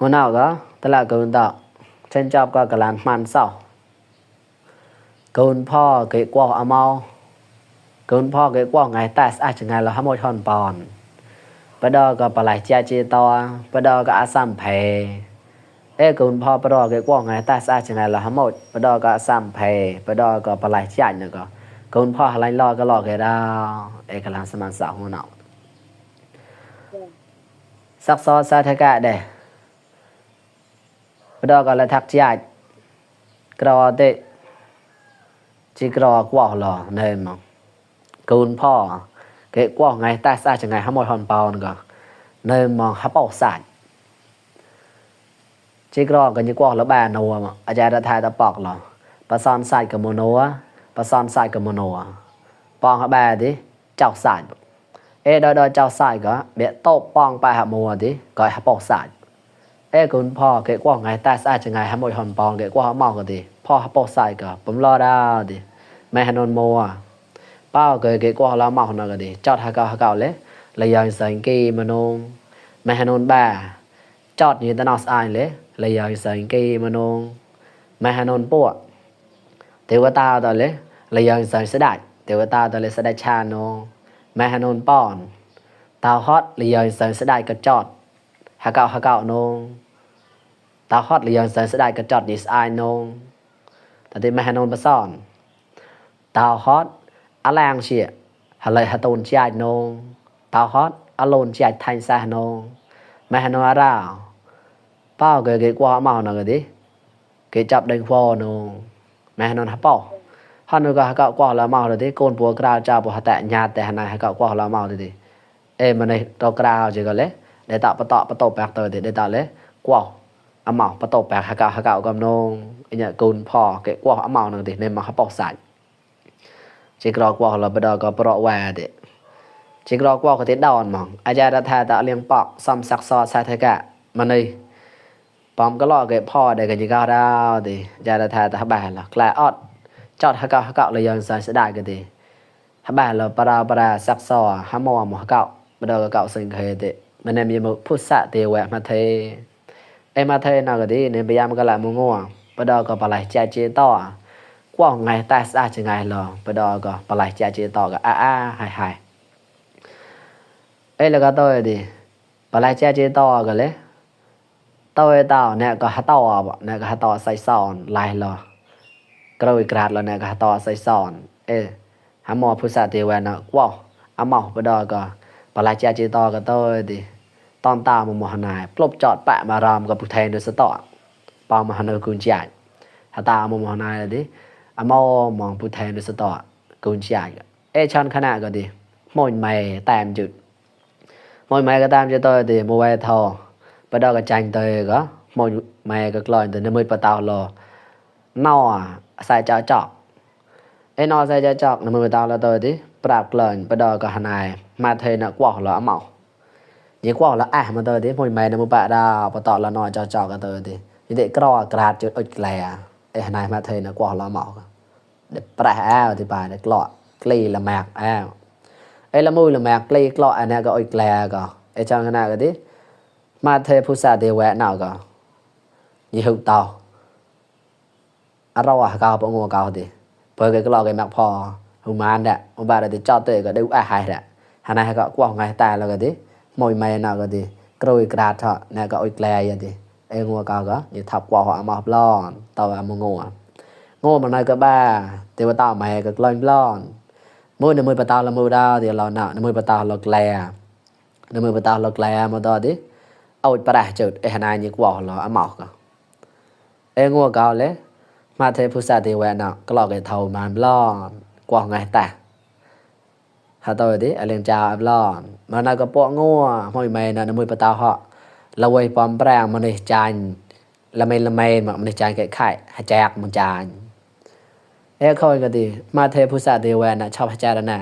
Hôm nào đó, tức là cơn tạo trên chọc có cả làn màn sau. Cơnพ่อ cái quả ở mau. Cơnพ่อ cái quả ngày ta sẽ chẳng ngày là 21 hòn bòn. Bắt đầu có bà lại chia chia to, bắt đầu có xăm phê. Ê cơnพ่อ bắt đầu cái quả ngày ta sẽ chẳng ngày là 21, bắt đầu có xăm phê, bắt đầu có bà lại chia nữa có. Cơnพ่อ lại lo cái lọ cái đó. Ê cả làn màn sau hôm nào. Sắc xó xa thế cả đây. Bắt đầu gọi là thạc chạy Cỏ tệ Chỉ cỏ quả lò nên mà Cún phò Cái quả ngày ta xa chẳng ngày 21 hòn bào nữa nên mà hấp bọc sạch Chỉ cỏ cái như quả là bà nô mà Ở đây đã thay ta bọc lò Bà son sạch cái mô nô á Bà son sạch cái mô nô á Bọc hả bà đi Chọc sạch Ê đôi đôi chọc sạch có Biết tốt bọc bà hả mùa đi Gọi hấp bọc sạch Ê cúnพ่อ cái quả ngày ta sẽ chẳng ngày 21 hòn bòn cái quả hả màu cái gìพ่อhấp bọc sạch cả bấm lo ra đi mẹ hàn mùa bao cái quả là màu nào cái gì chọt hả cào lấy là giờ sành kỳ mà nông mẹ hàn bà chọt như ta nói ai lấy là giờ sành kỳ mà nông mẹ hàn bùa tiểu ta đó lấy là giờ sành sẽ đại tiểu ta đó lấy sẽ đại cha nông mẹ hàn bòn tao hot là giờ sành sẽ đại cái chọt hả cào nông tao hot là giờ sành sẽ đại cái chọt đi ai nôngแต่ที่แม่นอนบ่สอนตาวฮอตอะแรงเสียหะเลยหะตูนใจนงตาวฮอตอะโลนใจไทยซะนงแม่นอนอะราวเป้าเกกว่าเมานะกะดิเกจับได้ฟอนงแม่นอนหะเป้าฮันก็หะกะกว่าละเมาเลยดิโกนปัวกราวจาบ่หะแตะญาแต่หะนายหะกะกว่าละเมาดิเอ้มันในตอกราวจิก็เลยได้ตะปะตอปะตบแปกเตอได้ตะเลยกว่าอะเมาปะตบแปกหะกะกับนงเนี่ยกูนพ่อเกะกว่าอะเมานั่นติในมาหะปอกใส่จิกรอกว่าเราบ่ดอก็เปราะว่าติจิกรอกว่าก็ติดอนมองอาจารย์ทาตะเลียงปอกซ้ำซักซอสาทกะมันนี่ปอมก็ลอเกะพ่อได้ก็จิกาดาวติอาจารย์ทาตะบาละกลายออดจอดหะกะเลยยังใส่สะได้ก็ติหะบาละปราซักซอหะมอมหะกะบ่ดอก็เกาสิงเคติมันมีมุพุทธะเตวะมาเทเอมาเทนะก็ติในพยายามก็ละมงัวบ่ดอก็ปะไหลใจเจต่อ quả ngày ta sẽ chẳng ngày lò bây giờ có bà lại chạy chế tỏ cả hai ấy là cái tôi đi bà lại chạy chế tỏ cái lấy tôi tao nè có hát tỏ nè có hát tỏ say sòn lại lò cái rồi gạt là nè có hát tỏ say sòn ê hả mò phụ sa tiêu nó quả à mò bây giờ có bà lại chạy chế tỏ cái tôi đi tòn tao một mò này plop chọt bạ mà ròm có bụt thèn được sẽ tỏ bao mà hắn cùng chạy hả tao một mò này đi à mò mong bụt thèn được sẽ tỏ cùng chạy ê chọn khả năng cái đi mồi mày tạm chụt mồi mày cái tạm cho tôi thì mua về thò bây giờ cái tranh tôi có mồi mày cái lòi từ nơi mới bắt đầu lo nọ sai cho chọc ê nọ sai cho chọc nơi mới bắt đầu là tôi đi bạc lợn bây giờ cái hàng này mà thề nó quả là màu những quả là mà tôi đi mồi mày nó mua bạc đào bắt đầu là nọ cho chọc cái tôi đi như thế cái gạt chụt ức lè ê hàng này mà thề nó quả là màu để bạc thì bà để lọ kli là mạc ấy là mùi là mạc kli lọ anh này có ức lè có ấy cho cái nào cái đi mà thề phụ sa tiêu quẹ nào có như hữu tàu rau cao bộ ngô cao thì bởi cái lò cái mạc phò hùng man đấy ông bà thì cho tới cái đều hai đấy hàng này có quả ngày ta là cái đi mồi mày nào cái đi rồi gạt họ này có ức lè vậy thì em ngô cao có như thập quả họ mà lon tàu mà ngô mà này có ba thì bà tao mày cái lon mỗi nơi bà tao là mùi đau thì lò nào nơi bà tao là lè nơi bà tao là lè mà đó đi ôi bà đã chụt hàng này như quả là mọc cả em ngô cao lấy mà thế phụ sa thì quẹn nào cái lò cái thầu mà lo quả ngày ta hà tôi đi anh lên chào em lo mà nào có bộ ngô mồi mày nào mùi bà tao họ là quay bom bàng mà này chanh là mày mà này chanh cái khai hay chạc mà chanh ấy coi cái gì mà thế phụ sa thì quẹn nào chọc chả nè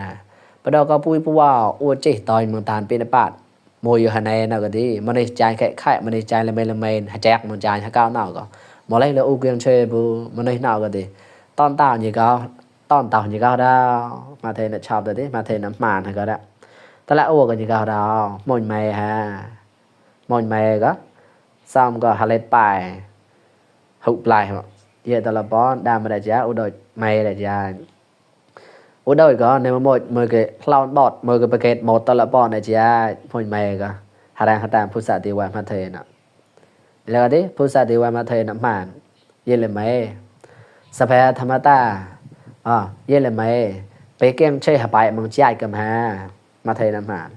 bắt đầu có bùi bùa uo chỉ tỏi mường tàn pin bát mồi ở này nào cái gì mà này chanh cái khai mà này chanh là mày hay chạc mà chanh hay cao nào có mà lấy là u quyền chơi bu mà này nào cái gì tòn tàu như cao đó mà thế là chọc rồi đấy mà thế là màn hay cái đó ta lại u cái như cao đó mồi mày ha mồi mày đó xong có hà lết bài hụt lại mà vậy tao là bón đam mà đại giá u đôi mày đại giá u đôi có nếu mà một cái cloud bot một cái packet một tao là bón đại giá phôi mày có hà đang hà tam phút sa tiêu mà thề nèแล้วดิผู้สาธิวามาเทน้ำมันเยเลยไหมสภาธรรมตาเยเลยไหมไปเกมเช่หไปมึงจ่ายกันมาเทน้ำมัน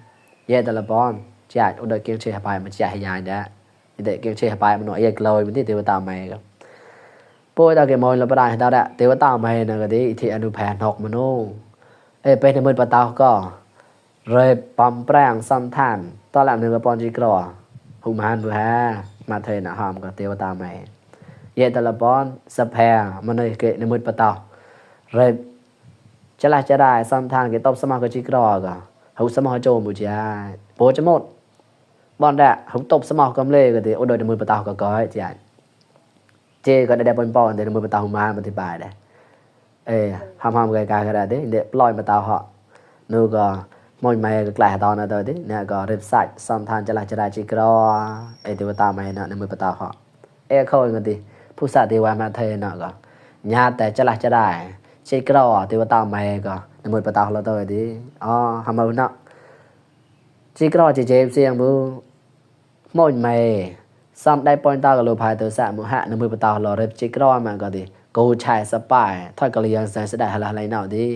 เยแต่ละบอนจ่ายอุดเกมเช่หไปมันจ่ายให้ยายได้เด็กเกมเช่หไปมันหน่อยเยกลอยมันที่เทวตาไม่ครับป่วยตาเกมมอยเราประดาให้ตาได้เทวตาไม่นะก็ดิที่อนุแผนหกมโนไปในมือปะตาก็เลยปั๊มแปลงซ้ำท่านตอนแรกหนึ่งกับปอนจีกรอหุมหันบุฮามาเทนะหอมกับเทวตาใหม่เยตละบอนสะแพมันเลยเกในมือปะตาเลยจะลาจะได้ซ้ำทางเกตบสมากับจิกรอก็หุสมาโจมุจาโปจะหมดบอนได้หุตบสมากับเลยก็ดีโอโดยในมือปะตาก็ก้อยจ้ะเจก็ได้ปอนๆในมือปะตาหุมาอธิบายได้หอมๆไกลๆก็ได้ดิเดปล่อยปะตาเหาะนูก็มอยไม่ก็กลายตอนนั้นตัวดิเนี่ยก็ริบสัตซ้ำทานจะลาจะได้จิกรอเทวตาไม่นะในมือปะตาเหาะเข้ากันดิผู้สัตว์เทวามาเทนะก็ญาแต่จะลาจะได้จิกรอเทวตาไม่ก็ในมือปะตาเราตัวดิหามาเนาะจิกรอเจเสียงบูมอยไม่ซ้ำได้ปอยตาก็โลภายตัวสะมุหะในมือปะตาเราริบจิกรอมาก็ดิกูชายสปายถ้อยกะเลียงแสงสได้อะไรเนาะดิ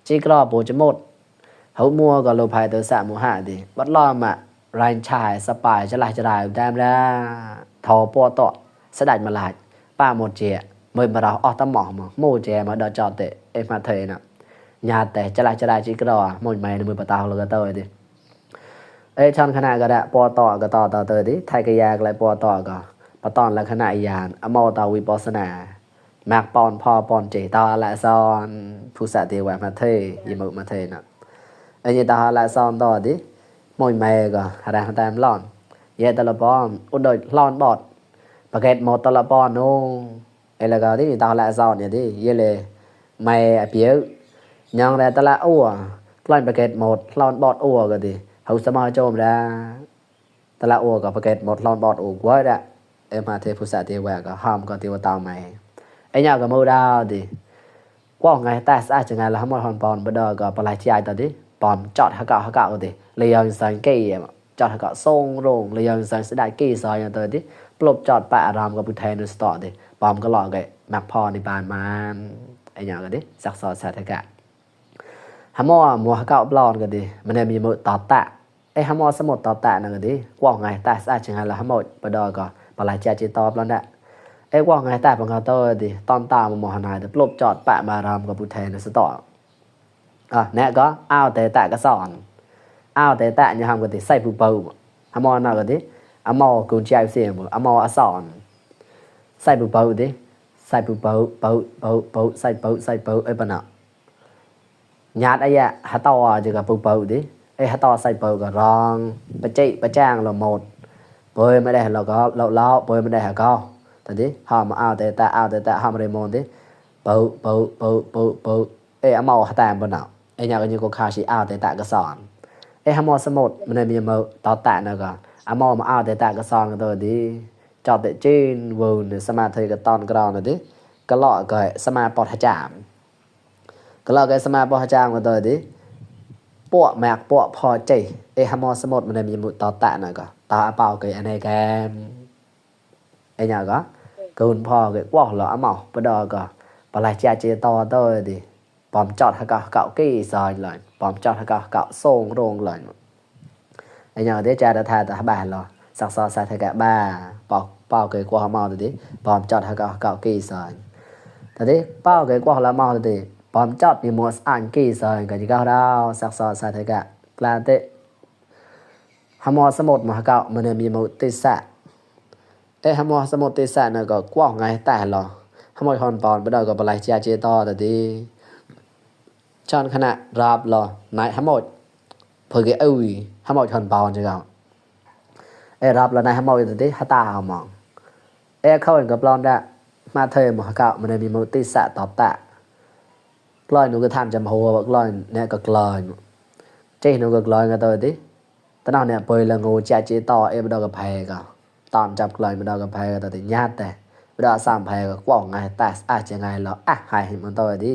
จิกรอปูจะหมดhậu mua có lô phai tới xã mùa hạ thì bắt lo mà rành chài sắp bài cho lại đem ra thò po tọ sẽ đạch mà lại ป้าหมดเจียเมื่อมาเราออกตะหมอมาโมเจมาดอจอเตมาเทน่ะญาแต่จะได้จิกรอหมดไม่ในมือปะตาเราก็เตยดิช่อนขนาดก็ได้ปอต่อก็ต่อเตยดิไทยก็ยากเลยปอต่อก็ปะตอนละขนาดยานอมอตาวิปัสสนาแมกปอนพอปอนเจตาละซอนผู้สะเทวมาเทยิมมาเทน่ะnhư ta lại son đó đi mồi mèก็หาได้ตามหลอนเยตละปอนอุดโดยหลอนบอดปากเกตหมดตละปอนโนแล้วก็ที่ตาละซอนเนี่ยดิเยเลยแม่เปียวยังได้ตละอ้วกลั่นปากเกตหมดหลอนบอดอ้วก็ดิเฮาสมาโจมได้ตละอ้วก็ปากเกตหมดหลอนบอดอ้วไว้ได้มาเทพุสะเทวะก็ห้ามก็ติวตาใหม่ญาก็มูดาวดิว่าไงแต่สะจังไงละหมดฮอนปอนบ่ดอก็ปลายใจตอดิปอมจอดหะกะติเลยยังสังเกตจอดหะกะส่งโรงเลยยังสังสได้กี่ซอยอย่างตัวดิปลบจอดปะอารามกับบุแทนสตอดิปอมก็หลอกไงมักพอในบ้านมันอย่างก็ดิสักซอสาธกะหะมอมัวหะกะปลอนก็ดิมันได้มีมือตอตะหะมอสมุดตอตะนั่นก็ดิว่าไงแต่สะจังไงละหะมอบ่ดอก็ปลายใจจิตอบแล้วน่ะว่าไงแต่ปังกะโตดิตอนตามมอหนายปลบจอดปะมารามกับบุแทนสตอแน่ก็อ้าวแต่ก็สอนอ้าวแต่อย่าทำกันติใส่ปูเปาหมอน่ะก็ดิอะมอกูใจเสียงบ่อะมอสอนใส่ปูเปาดิใส่ปูเปาใส่เปาปะน่ะญาติอะหะตอจะกับปูเปาดิหะตอใส่เปาก็รองปะจ้างเราหมดเปิ้ไม่ได้เราก็เราเปิ้ไม่ได้หะก็แต่ดิหอมอ้าวแต่หอมเรมอนดิเปาอะมอหะตามบ่น่ะnhàก็อยู่ก็คาสิอ้าวแต่ก็สอนหะมอสมุดมันมีมือตอแตะน่ะก็อะมอมาอ้าวแต่ก็สอนกันตัวดิจอดแต่จีนวูนสมาธิก็ตอนกรองน่ะดิก็เลาะก็สมาปอดหะจามก็เลาะก็สมาปอดหะจามกันตัวดิปวกแมกปวกพอใจหะมอสมุดมันมีมือตอแตะน่ะก็ตาเป่าก็อันนี้แกnhàก็คุณพ่อก็วอกเหรออะมอปดอก็ปลายเจตอตัวดิปอมจอดหะกะกี่ซอยเลยปอมจอดหะกะส่งโรงเลยอย่างที่จะทายตาบ้านเหรอสักซอสาธกะบ้าเป่าเกยกว่าเมาตัวดิปอมจอดหะกะกี่ซอยตัวดิเป่าเกยกว่าละเมาตัวดิปอมจอดมีมัวอ่านกี่ซอยก็จะก้าวดาวสักซอสาธกะกลางเตะหะมอสมุดมหะกะมันมีมุติสะหะมอสมุดติสะน่ะก็กว่าไงแต่เหรอหะมอฮอนปอนบ่ได้ก็ปลายเจตอตัวดิชอนขณะรับหรอนายหะหมดเพื่อเอ้ยหะหมดชอนปอนจังรับแล้วนายหะหมดตัวดิหะตาหมองเข้าเห็นกับปลอนได้มาเทมหะกะมันมีมุติสะตอบตะกลอยหนูก็ทานจำหัวกลอยเนี่ยก็กลอยเจหนูก็กลอยกันตัวดิตอนนั้นเนี่ยเปยละงูจ่าเจต่อบ่ดอกกับแพก็ต ตอนจับกลอยมันดอกกับไผก็ตอติญาติแต่บ่ดอกสามไผก็กว้างไงแต่อาจจะไงแล้วหายมันต่อดิ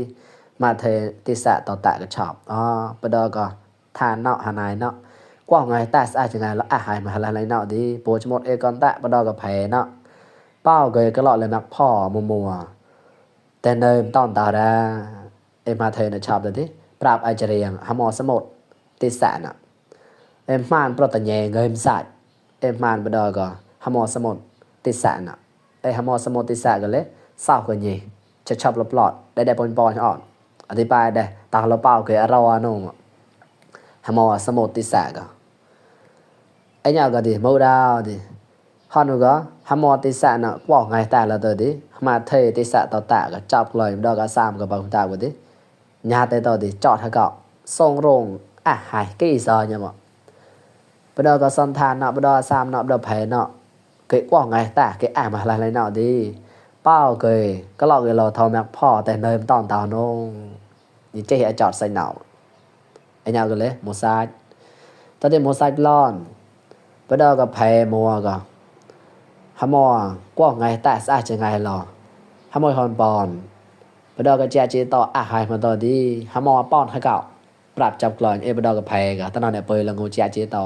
มาเทติสะต่อตะก็ชอบบ่ดอกก็ทานเนาะหานายเนาะกว้างไงแต่อาจจะไงแล้วหายมาหลายเนาะดิโปชหมดก่อนตะบ่ดอกกับไผเนาะเป้าเกยก็เลาะเลยมักพ่อมัวแต่เนิมตอนตาดามาเทน่ะชอบดิปราบอาจเรียงหมอสมุดติสะน่ะมานปรตะแยงเงิมสัตว์มานบ่ดอกก็หมอสมุดติสะน่ะหมอสมุดติสะก็เลยเศร้ากันยีจะชอบลบหลอดได้ปนปอนอ่อนอธิบายได้ตาเราเป้าเกยอราวานงหมอสมุดติสะก็ญาก็ดิโมดาวดิฮอนูก็หมอติสะน่ะกว่าไงแต่ละตัวดิมาเทติสะต่อตะก็จับลอยดอกก็3ก็บ่ตาบ่ดิญาแต่ต่อดิจอดให้ก็ส่งโรงหายกี่ซอเนี่ยบ่บ่ดอกก็สันทานเนาะบ่ดอก3เนาะบ่ดอกไผเนาะเกยกว่าไงแต่เกยมาหลายๆเนาะดิเป้าเกยก็ลอกเกยเราทอแมกพ่อแต่เนิมตอนตาวนงนี่เจ๊จอดใส่เนาญาก็เลยโมซาดตอนนี้โมซาดร้อนบ่ดอกก็ไผมัวก็หมอกว่าไงแต่อาจจะไงรอหมอฮอนปอนบ่ดอกก็แจจีต่อหายมาต่อดิหมอป้อนให้เก่าปรับจับกลอนบ่ดอกก็ไผก็ตอนนั้นเนี่ยเปยละงูแจจีต่อ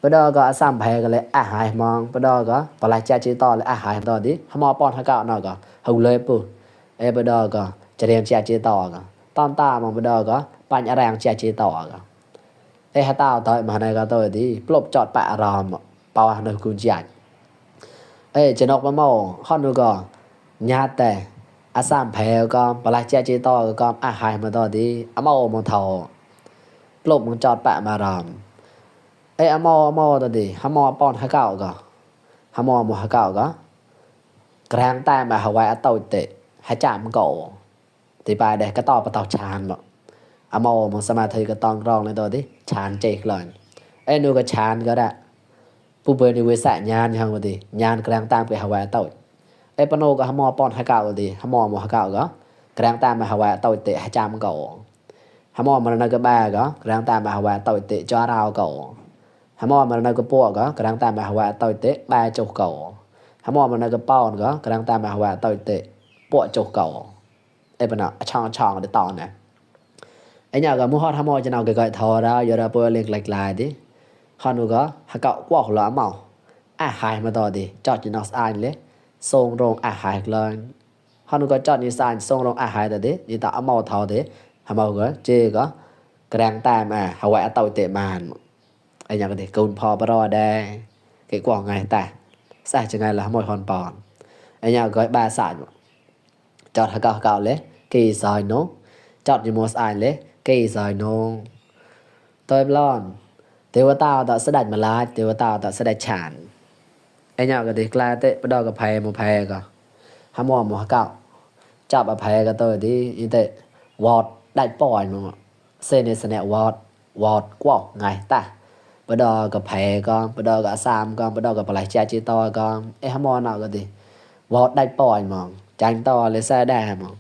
บ่ดอกก็ซ้ำไผก็เลยหายมองบ่ดอกก็ปลายแจจีต่อเลยหายต่อดิหมอป้อนให้เก่าเนาะก็เฮาเลยปุ๊บ่ดอกก็จะเรียนแจจีต่อก็ตอนตามองบ่ดอกก็ปัญญาแรงแจจีต่อก็หาตาต่อยมาในก็ต่อดิปลบจอดปะอารามเป่าในกุญแจจะนกมาเมาฮอนดูก็ญาแต่สามแผลก็ปลายแจจีต่อก็หายมาต่อดิเมามันเฒ่าปลบมันจอดปะมารามเมาต่อดิหมอป้อนให้เก่าก็หมอให้เก่าก็กลางตายมาหาไว้เต่าเตะให้จามก็ติไปได้ก็ต่อปะเต่าชานบ่หมอมันสมาธิก็ต้องร้องเลยต่อดิชานเจกเลยนูก็ชานก็ได้ผู้เปิดในเวสะญาณยังบ่ดิญาณกลางตามไปหาไว้เต่าปโนก็หมอป้อนให้เก่าดิหมอให้เก่าก็กลางตามมาหาไว้เต่าเตะให้จามก็หมอมันก็บ้าก็กลางตามมาหาไว้เต่าเตะจอราวก็หมอมันก็ปวก็กลางตามมาหาไว้เต่าเตะบาจกก็หมอมันก็ป้อนก็กลางตามมาหาไว้เต่าเตะปวจกก็ปนช่องได้ตอนนะญาก็มูฮอดหมอจะเอาก็ทอแล้วอย่าได้ปวเล็กหลายๆดิฮอนูก็หาเก่ากว่าละเมาหายมาต่อดิจอดอยู่นอกสายเลยส่งโรงหายเลยฮอนูก็จอดอยู่สายส่งโรงหายแต่ดินี่ตาเมาเท่าดิเมาก็เจก็กลางตามหาไว้เต่าเตะมานญาก็ดิกุนพอบ่รอได้เกกว่าไงแต่ซะจังไงล่ะหมอฮอนปอนญาก็บาสายจอดหาเก่าเลยกี่ซอยโนจอดอยู่มอสายเลยกี่ซอยโนตอยบลอนเทวตาต่อเสด็จมาลาเทวตาต่อเสด็จฉานญาก็ดิกลาเตะบ่ดอกกับไผบ่ไผก็หมอเก่าจับอภัยก็ตัวดิอีเตวอดได้ปล่อยมั้งเซเนสเนวอดกว่าไงตาบ่ดอกกับไผก็บ่ดอกกับ3ก็บ่ดอกกับปลายแจจีต่อก็หมอเนาะก็ดิวอดได้ปล่อยมั้งจังต่อเลยซะได้มั้ง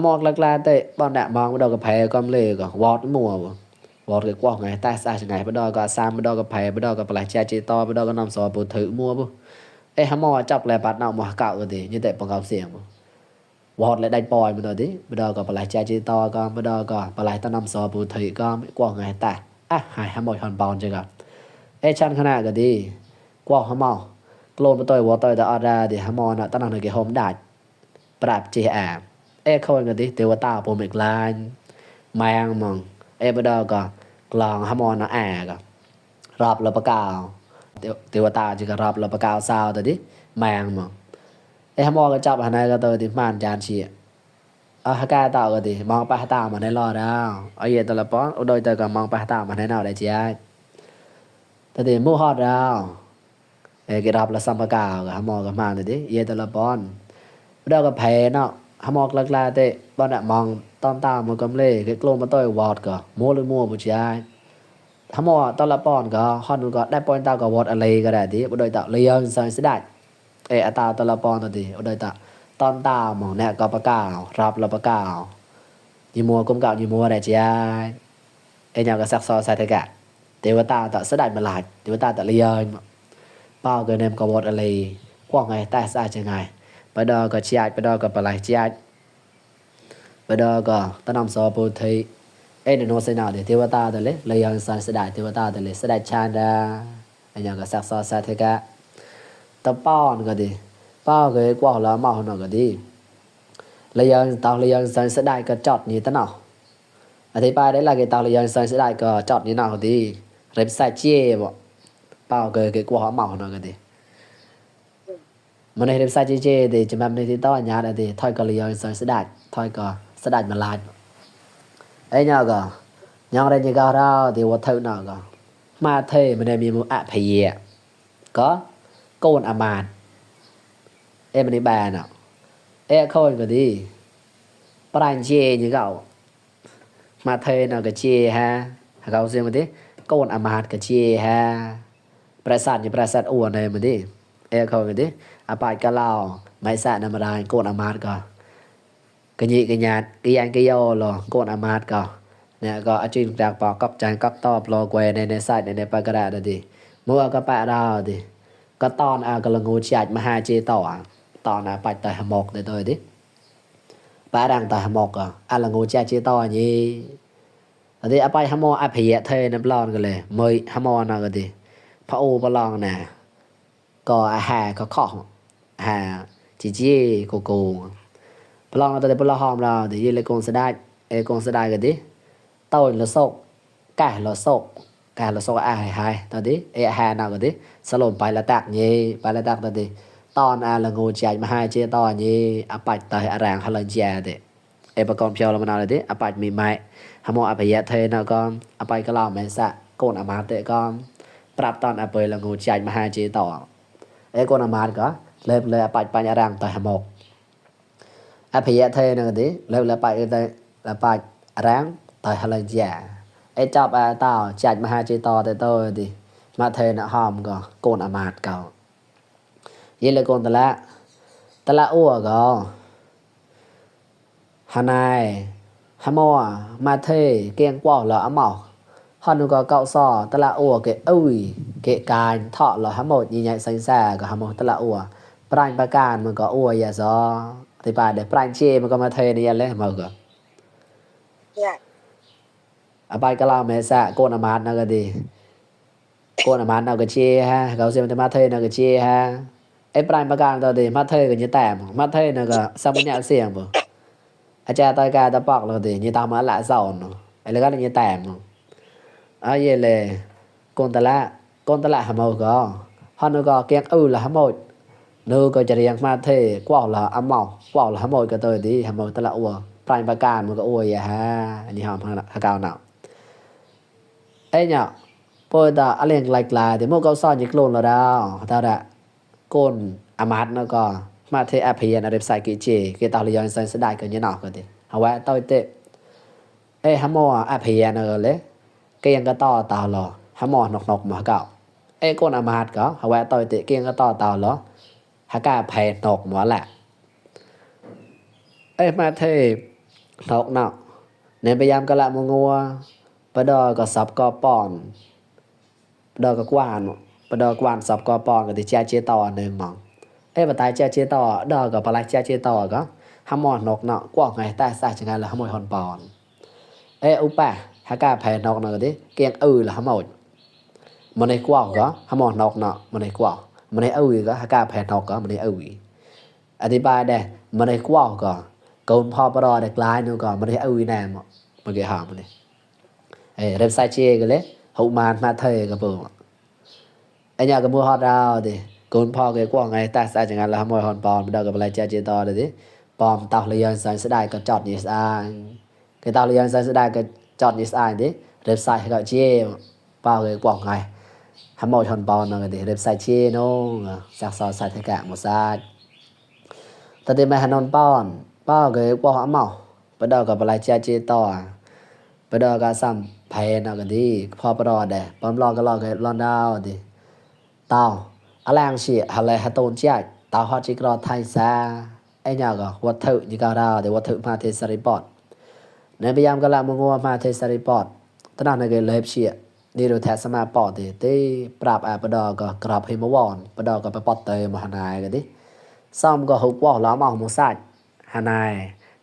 หมอกลาเตะบ่น่ะมองบ่ดอกกับไผก็เลยก็วอดมัววอดก็กว่าไงตาซะจังไงบ่ดอกกับ3บ่ดอกกับไผบ่ดอกกับปลายแจจีต่อบ่ดอกกับนำสอปูถือมัวบ่หมอจับแลปัดเนาะหมอเก่าก็ดินี่แต่ปองกับเสียงวอดและได้ปล่อยมาต่อดิบ่ดอกก็ปลายแจจีต่อก็บ่ดอกก็ปลายตะนำสอปูถือก็กว่าไงตาหายหมอฮอนปอนจังก็ชันขนาดก็ดีกว่าหมอโกลนบ่ต่อยวอต่อยตะออดาดิหมอน่ะตะนั้นก็โฮมดาปราบเจเขาก็ดิเทวตาปมอีกลายแมงมองบ่ดอกก็กลองหมอน่ะก็รอบละปะกาวเทวตาจิก็รอบละปะกาวซาวตะดิแมงมองหมอก็จับหาในก็ตัวดิมานจานเชียหากาตาก็ดิมองไปหาตามาได้รอดาวเยตละป้อนโดยแต่ก็มองไปหาตามาได้เนาได้เจียตะดิมูฮอดดาวก็รับละสัมปะกาวก็หมอก็มาตะดิเยตละป้อนบ่ดอกก็แพ้เนาะหมอกลาเตะบ่น่ะมองตอนตามันกำเลก็กลมมาต่อยวอดก็โมหรือมัวบ่เจียหมอตอนละป้อนก็ฮอดก็ได้ป้อนตาก็วอดอะไรก็ได้ดิบ่โดยตะเลียงใส่สิได้อัตราตะละปอนตัวดิโดยตะตอนตามองเนี่ยก็ประกาศรับละประกาศยิมัวกุมเก่ายิมัวได้จ้าญาก็ซักซอใส่ตะกะเทวตาตะเสด็จมาลาดเทวตาตะเลียนป bao cái nem có bột ở lì qua ngày ta xa chẳng ngày bây giờ có chạy bây giờ có bà lại chạy bây giờ có ta nằm so bố thấy ấy nó sẽ nào để tiêu ta tới lấy lấy ăn sang sẽ đại tiêu ta tới lấy sẽ đại chan ra anh nhớ có sắc so sa thế cả ta bao nó đi bao cái qua là màu nó cái đi lấy ăn tao lấy ăn sang sẽ đại có chọt như thế nào ở đây ba đấy là cái tao lấy ăn sang sẽ đại có chọt như nào đi rệp sai chia bộ bao cái qua màu nó cái đi mà này rệp sai chia thì chúng em này thì tao nhà này thì thôi có lấy ăn sang sẽ đại thôi có sẽ đại mà lại ấy nhớ có nhớ đây như cao đâu thì vật thâu nào có mà thế mình đâyมีmột ạ phải có côn màn em mình đi bàn nào em khôi cái đi bắt chê như cậu mà thế nào cái chê ha cậu xem một tí côn màn cái chê haประสาท อ้วนเลยมันดิkhôi cái đi bài cái lao máy sạn nằm đây côn màn có cái nhị cái nhạt cái anh cái yo lo côn màn có nè có ở trên đặc bỏ cọc chán cọc tọp lo quayในใส่ในปากกระดาษดิมัวก็ปะดาวดิก็ตอนก็ละงูจัดมาหาเจต่อตอนไปตะหมอกได้ตัวดิปะดังตะหมอกละงูจัดเจต่อนี่ตอนนี้ไปหมอเพียเทน้ำร้อนกันเลยมื้อหมอน่ะก็ดิพระโอบ่ลองน่ะก็หาก็ข้อหาจีโกโกบ่ลองตอนนี้บ่ลองหอมเราดิยิเลยกงสะได้กงสะได้ก็ดิtôi là sốc cả là sốc hai tao đi hai nào cái đi sao lộn bài là tạc nhỉ bài là tạc tao đi tòn là ngồi chạy mà hai chia to nhỉ bạch tại ràng hay là già đấy bà con phiêu là mà nào đấy bạch mì mày hàm mò phải dễ thế nào con bạch cái lò mày xạ côn mát đấy con prap tòn bơi là ngồi chạy mà hai chia to con mát có lên bạch bài ràng tại hàm mò phải dễ thế nào đấy lên là bạch ràng tại hay là giả chọc tao chạy mà hai chơi to tới tôi thì mà thề nó hòm có côn mát cậu vậy là côn ta là ua có hà này hà mò mà thề kiêng quả là mỏ hòn có cậu sò ta là ua cái ui cái cài thọ là hà một như nhảy xanh xa có hà một ta là ua prang ba can mà có ua ya do thì bà để prang chê mà có mà thề này lên mà có bài cái lao mẹ xạ côn mát nào cái đi côn mát nào cái chia ha cậu xem mát thê nào cái chia ha prime bagan tao đi mát thê cái như tạm mát thê nào cái sao mới nhạc xiềng bro cha tay ca tao bọc là đi như tao mà lạ giàu nó là cái như tạm vậy là côn ta lạ hàm màu có họ nó có kiêng là hàm màu nơi có chỉ riêng mát thê quả là âm màu quả là hàm màu cái tôi đi hàm màu ta lạ ua prime bagan mà có ua vậy ha như hòm hà cao nào nhở bây giờ anh liền lạch lại thì mỗi câu so những lồn là đâu tao đã côn mát nó có mà thế hiện ở website kỹ chỉ cái tao liền sẽ đại cái như nào cái gì hả vậy tôi tệ hả mò hiện ở đấy cái yang cái to tao lo hả mò nọc mà cậu côn mát có hả vậy tôi tệ cái yang cái to tao lo hả cả phải nọc mà lạ mà thế nọc nào nên bây giờ cái lại một ngua bây giờ có sập có pòn bây giờ có quan sập có pòn thì cha chia to nên mỏng bà tay cha chia to đó có bà lại cha chia to có hàm mòn nọc nọ quả ngày ta xa chẳng hạn là hàm mồi hòn pòn upa hả cả phải nọc nọ đấy kiêng là hàm mồi mà này quả có hàm mòn nọc nọ mà này quả mà này có hả cả phải nọc có mà này thì ba đây mà này quả có còn pò bà đò được lại nữa có mà này nè mà cái hàm này rem sai chê cái lấy hậu màn mà thề cái bờ anh nhà cái mua hot rau thì cồn pho cái quang ngày ta sai chẳng hạn là mồi hòn bòn đâu cái lại cha chê to đấy bom tao liền sai sẽ đại cái chọt như sai cái tao liền sai sẽ đại cái chọt như sai đấy rem sai gọi chê bao cái quang ngày hàm mồi hòn bòn là cái rem sai chê nó sạc sò sai thế cả một sai ta tìm mày hàn non bòn bao cái quang hỏa màu bắt đầu cái lại cha chê to bây giờ cái xăm phải nào cái điพอปรอดได้ปอมรอก็รอcáiรอนดาวดิตาวอะไรอย่างเสียอะไรหาต้นเจ้าตาวฮอดจิกรอไทยซาnhàก็วัตถุนี่ก็เราแต่วัตถุมาเทสรีปอดในพยายามก็ละมงัวมาเทสรีปอดตอนนั้นก็เลยเสีย นี่ดูแทสมาปอดติปราบอาปดอก็กราบให้มาวอนปดอก็ไปปอดเตยมาหานายกันดิซ่อมก็ฮุกว่าล้อมเอาหมูสัตว์หานาย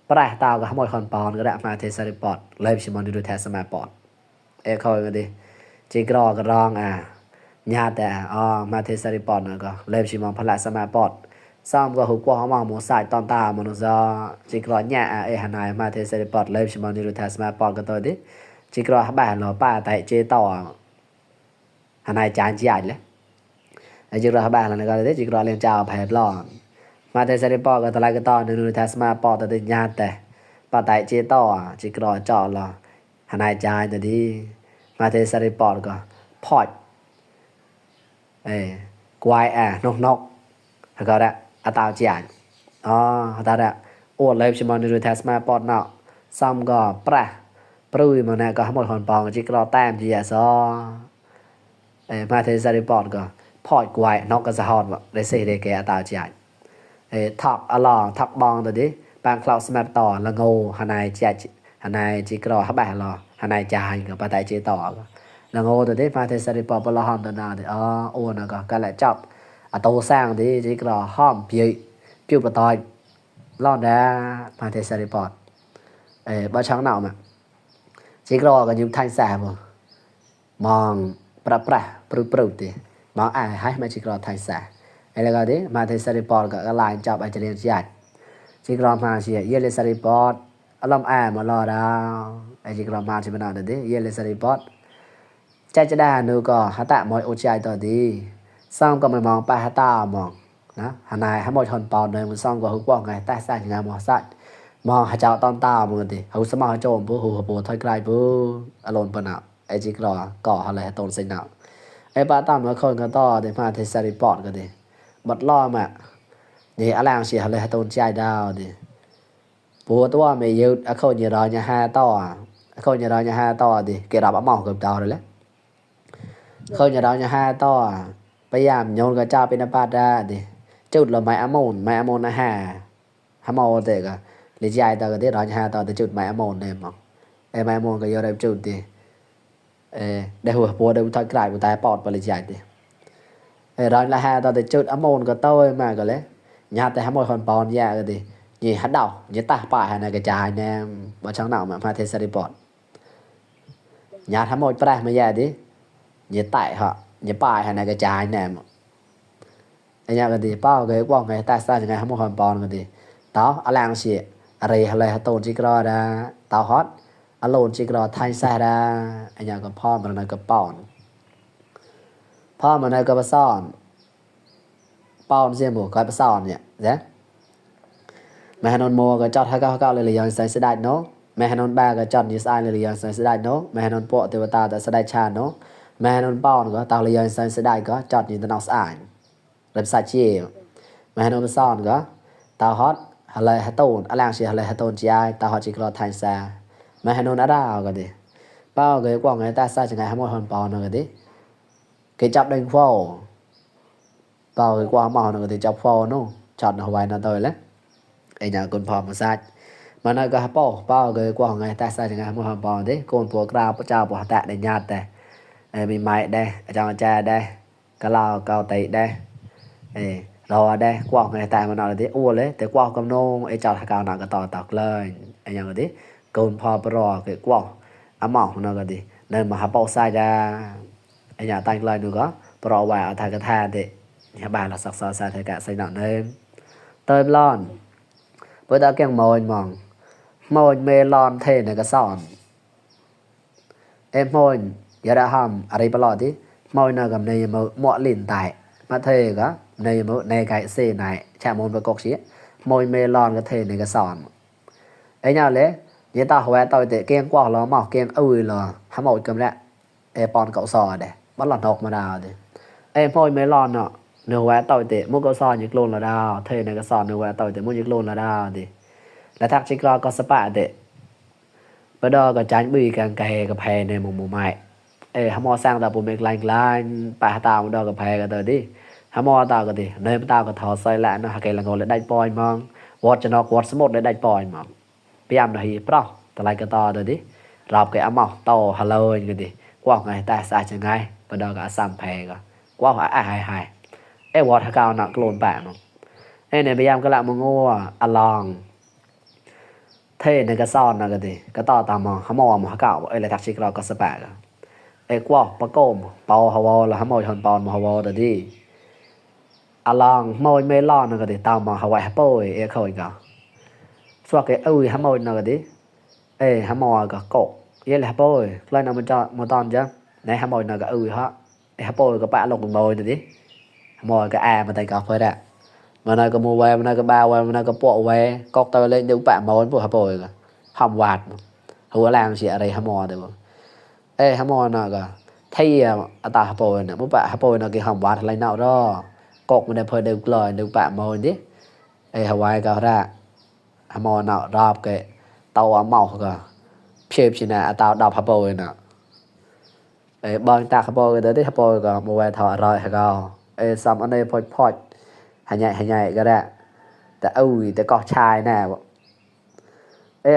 ปรายตาวก็ขโมยคอนปอนก็ได้มาเทสริปอดเลยชิมอนนี่ดูแทสมาปอดเข้ากันดิจิกรอก็ร้องญาแต่มาเทสริปอดก็เลยชิมอนพละสมาปอดซ่อมก็ฮุกว่าเอาหมูสัตว์ตอนตามนุษย์จิกรอญาหานายมาเทสริปอดเลยชิมอนนี่ดูแทสมาปอดก็ตัวดิจิกรอบ้านเราป้าtại chếต่อหานายจานจีเลยจิกรอบ้านเราก็เลยจิกรอเรียนเจ้าแผ่ปลอนมาแต่สริปอก็ตะไลก็ต่อนึงทัสมาปอตะญาแต่ป้าtại chếต่อจิกรอเจาะเราหานายจานตะดีมาแต่สริปอก็พอดกวายนกแล้วก็ได้อาตาวจีอันตาได้โอ้เลยชิมอนนึงทัสมาปอเนาะซ้ำก็ประปรุยมาเนี่ยก็ขโมยคอนปองจิกรอแต้มจีซอมาเทสริปอดก็พอดกวายนกก็สะฮอดว่าได้เสไดแกตาจีทักอลอทักบองตัวดิบางคลาวสแมปต่อละโงหานายหานายจิกรอฮับแบบรอหานายจายก็ปะไตเจต่อก็ละโงตัวดิมาเทสริปอดปะละฮอนตัวนาดิโอ้นะก็แหละจับโตสร้างดิจิกรอห้อมปิ้วปะตอยรอดนะมาเทสริปอดบ่ช้างหนาวมั้ยจิกรอก็ยืมthanh xàบ่มองประปรุติมองให้มาจิกรอthanh xàแล้วก็ดิมาเทสริปอดก็ลายจับอาจารย์ญาติจิกรอมาเสียเยเลสริปอดอารมณ์มารอดาวจิกรอมาสิมานั่นดิเยเลสริปอดใจจะได้นูก็หาตะมอยโอใจต่อดีซ่อมก็ไม่มองไปหาตามองนะหานายให้หมดชนปอนเลยมันซ่อมก็ฮุกว่าไงแต่ใส่งานมอสัตมองหาเจ้าตอนตามึงดิเฮาสมาโจมผู้หูปูถอยไกลผู้อารมณ์ปะนะจิกรอก่ออะไรตนสินะปาตามมาคนก็ต่อได้มาเทสริปอดก็ดิบัดล้อมนี่อลางเสียอะไรตนใจดาวดิปูตัวไม่ยืดเขาอย่ารออย่า5ต่อเขาอย่ารออย่า5ต่อดิเกรับหม้อกับดาวเลยแหละเขาอย่ารออย่า5ต่อพยายามโยนกับเจ้าเป็นปาดาดิจุดละไม้อโมนนะ5หม้อเตะก็lý giải tao có thể nói ha tao tới chụp máy môn này mà máy môn cái giờ đây chụp thì để hồi bữa đây thay cái của tai port và lý giải thì rồi là ha tao tới chụp môn của tôi mà cái đấy nhà tại một phần pon ra cái gì nhỉ hắn đầu nhỉ ta phải này cái trái nè bọn cháu nào mà phải thấy report nhà hắn một phải mà ra đi nhỉ tại họ nhỉ phải này cái trái nè anh nhà cái gì bao cái quăng cái ta sao ngày hắn một phần pon cái gì đó ở làng xịaอะไรตนจิกรอดาเตาฮอตอโลนจิกรอไทยซาดาอันอย่างก็พ่อมันก็ป้อนพ่อมันก็มาซ่อนป้อนเสียหมูก็ไปซ่อนเนี่ยเด้แม่ฮานนโมก็จอดให้เขาเลยย้อนใส่สดายเนาะแม่ฮานนบาก็จอดอยู่ซ้ายเลยย้อนใส่สดายเนาะแม่ฮานนโปเทวตาแต่สดายชาเนาะแม่ฮานนป้อนก็ตาเลยย้อนใส่สดายก็จอดอยู่ตะนอกสะอาดเล็บซาเจีแม่ฮานนซ่อนก็เตาฮอตอะไรฮะตูนอะไรสิอะไรฮะตูนจีไอตาฮอจิกรอไทยซามาฮานนอาดาวก็ดิเป้าก็กว่าไงตาซาจังไงฮะหมดฮอนปอนก็ดิเกจับดึงฟอเป้าก็กว่าหมอก็ดิจับฟอเนาะจอดเอาไว้นั่นตัวแล้วไอ้หยังคนพอมาซามันก็ฮะเป้าก็กว่าไงตาซาจังไงฮะหมดฮอนปอนดิโกนพวกราพระเจ้าบ่ตะได้ญาติแต่มีไม้ได้อาจารย์แจได้กะลาวเกาไตได้รอได้กว่าไงแต่มันเอาดิอ้วนเลยแต่กว่ากับน้องไอ้เจ้าทากาวหนักก็ต่อตักเลยไอ้ยังก็ดิโกนพอปรอเกิดกว่าอ่ะหมอมันก็ดิเดินมาหาเป้าใส่ดาไอ้ยังตั้งเลยดูก็ปรอว่าเอาทากระทาดิเนี่ยบ้านเราสักซอใส่ทากะใส่หนักเนิมเติมร้อนเพื่อตาเกี่ยงมอยมองมอยเมลอนเทนก็สอนมอยอย่าได้ห้ามอะไรปลอดดิมอยน่ะกับในหมอลิ้นตายมาเทก็ในไก่เซ่ไหนแช่มนประกอบชี้มอยเมลอนก็เทในก็สอนไอ้เนี่ยเลยยี่ตาหัวต่อยเตะเกียงกว่าเราหมอกเกียงอุ้ยเราทำหมดกันแล้วปอนเก่าซอเด้บ้านหลอดนกมาดาวเด้มอยเมลอนเนาะเนื้อแหวต่อยเตะมุกเก่าซอยึกโลนละดาวเทในก็สอนเนื้อแหวต่อยเตะมุกยึกโลนละดาวเด้แล้วทักชิกรอก็สปะเตะปะดอก็จานบุยกันไก่กับแพในมุมไม้ทำหมอสร้างตาปุ่มเอกลายปะตามันดอกับแพกันเตอดิฮามอตาก็ดิเนมตาก็ถอดใส่ละนะหากไอ้ละงอเลยได้ปอยมองวอดจะนอกวอดสมดได้ปอยมองพยายามหน่อยเปล่าแต่ไรก็ต่อเด้อดิรอบไก่อ้ำต่อฮัลโหลกันดิ qua ngày ta sai chẳng ngay và đó cả xăm phè cả qua phải ai hay vọt cao nọ lồn bạn này bây giờ cái làm ngô along thế này cái son là cái gì cái to tầm mà hâm mộ mà cạo là thật sự là có sắp bạc qua bắt côm bao hào là hâm mộ hoàn toàn mà hào được đi along môi mê lon là cái gì tao mà hào hấp bôi khơi cả so cái hâm mộ là cái gì hâm mộ cả cổ vậy là hấp bôi lại nào mình cho một ton chứ này hâm mộ là cái hả hấp bôi cái bạn lục môi được đi hâm mộ cái mà tay cọc thôi đã mà nơi có mua về mà nơi có bao về mà nơi có bộ về cọc tơ lên những bạn món của hấp bôi cả hầm vạt hùa làm gì ở đây hâm mộ được hâm mộ nào cả thay ta hấp bôi nè bố bạn hấp bôi nào cái hầm vạt lại nào đó cọc mình phải đều lời đều bạn món đi Hawaii cả ra hâm mộ nào đọc cái tàu ấm màu cả phê chỉ nè tao đọc hấp bôi nè bằng ta hấp bôi tới hấp bôi cả mua về thọ rồi hả cao xong anh đây phôi hành nhảy cái đóแต่แต่ก็ชายแน่บ่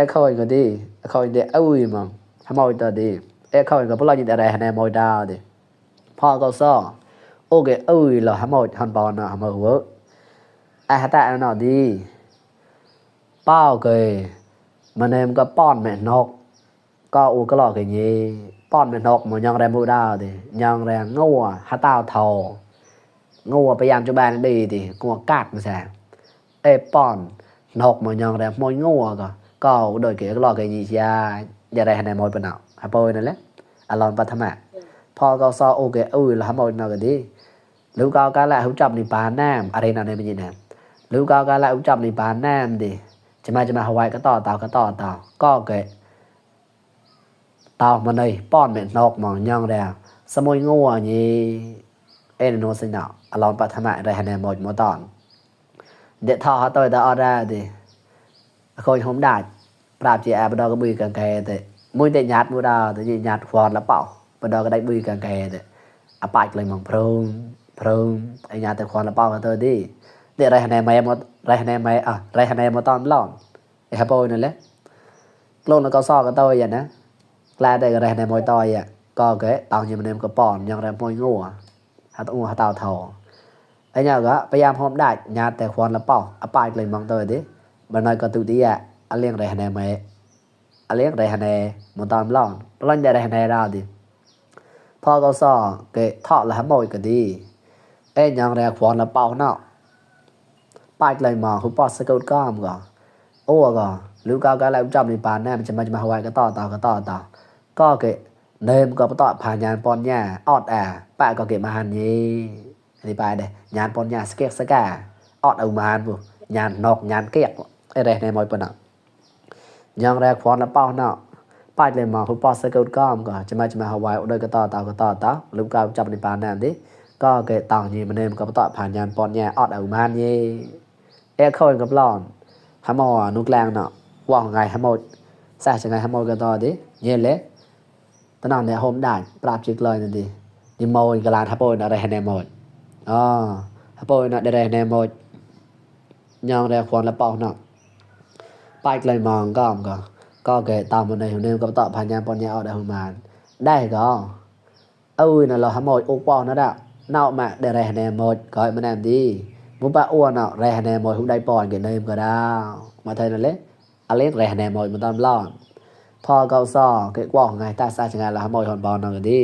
เขาก็ดีเขาเดมั้งทำไมตัวดีเขาก็บ่รอยินอะไรให้มอยดาวดิพ่อก็ซ้อโอเคเหรอทำไมฮันบอลน่ะทำไมเว้ยหาแต่น่ะดีเป้าเกยมันเอ็มก็ป้อนแม่นกก็ก็รอcái gìป้อนแม่นกมันยังแรงบ่ดาวดิยังแรงงัวหาตาวทองัวพยายามจะแบนดีดิงัวกัดมาแซงป้อนนกมันยังแรงมอยงัวก็โดยเกี่ยวกับรอcái gìอย่าได้ให้มอยปะเนาะหาปอยนั่นแหละอารอนปัทมะพอก็ซอโอเคlàหามอยน่ะก็ดีหรือก็กะละฮู้จับนี่ปานน้ำอะไรนั่นนี่มันยินนะหรือก็กะละฮู้จับนี่ปานน้ำดิจะมาฮาวายก็ต่อก็เกะตาวมาเลยป้อนแม่นกมันยังแรงสมอยงัวนี่โนสินะอารอนปัทมะได้ให้มอยหมดตอนเด็ดทอเขาตัวแต่ออได้ดิคนผมได้ปราบจีบดอก็บุยกันแกแต่มุ่งแต่ยัดมูดาแต่ยัดฟอนแล้วเปล่าบดอก็ได้บุยกันแกแต่ไปเลยมองพรุงไอ้ยัดแต่ฟอนแล้วเปล่ากันตัวดิเดี๋ยวไรคะแนนไม่หมดไรคะแนนมาตอนหลอนไอ้ฮับโบนั่นแหละกลงแล้วก็ซ้อกันตัวอย่างนะกลายได้ไรคะแนนมวยต่อยก็เกะตอนยังมันเนมก็ปอนยังแรงมวยงัวหาตัวหาเต่าทอไอ้เนี่ยก็พยายามพร้อมได้ยัดแต่ฟอนแล้วเปล่าไปเลยมองตัวดิมันน้อยก็ตุดีเลี้ยงไรคะแนนไหมเลี้ยงไรคะแนนมันตอนร้อนร้อนจะไรคะแนนเราดิพ่อก็ซ้อเกะทอดแล้วมวยก็ดียังแรงฟอนแล้วเป่าเนาะไปเลยมองคุณปอสกุลก้อมก่อนก็หรือก็แล้วจำในปานแน่มันจะมาหวายก็ต่อก็เกะเดิมก็ต่อผ่านยานปอนญ่าออดป้าก็เกะมาหันนี้อันนี้ไปเด้ยานปอนญ่าสเก็ตสกาออดเอามาหันบุยานนกยานเกียกอะไรในมวยปนยังแรกฟอนแล้วเป้าเนาะไปเลยมาคุณปอสกุลก้อมก่อนจะมาหวายโดยก็ต่อหรือก็จำในปานแน่ดิก็เกะต่างยีมันเดิมก็ต่อผ่านยานปอนญ่าออดเอามาหันนี้เข้ากับร้อนหามอนุกแรงเนาะว่าไงหามอใส่จังไงหามอกันต่อดิเย็นเลยตอนนั้นเนี่ยโฮมได้ปราบจิกเลยนั่นดินี่มอยกลาทับโอนอะไรให้แน่หมดทับโอนได้แน่หมดยังได้ควรละเป่าเนาะไปเลยมองก็เกตามมันในหัวเนมก็ต่อพันยามปอนยาเอาได้ประมาณได้ก็น่ะเราหามอยอกปอนะดะเนาะมาได้แน่หมดก็มันแน่ดีมุปะอ้วนเนาะไรคะแนนมวยทุกได้ปอนกันเนมก็ได้มาเท่านั้นเลยเล็กไรคะแนนมวยมันตอนร้อนพอเกาซ้อเกะกว่าไงตาซาจังไงล่ะมวยฮอนบอลนั่นก็ดี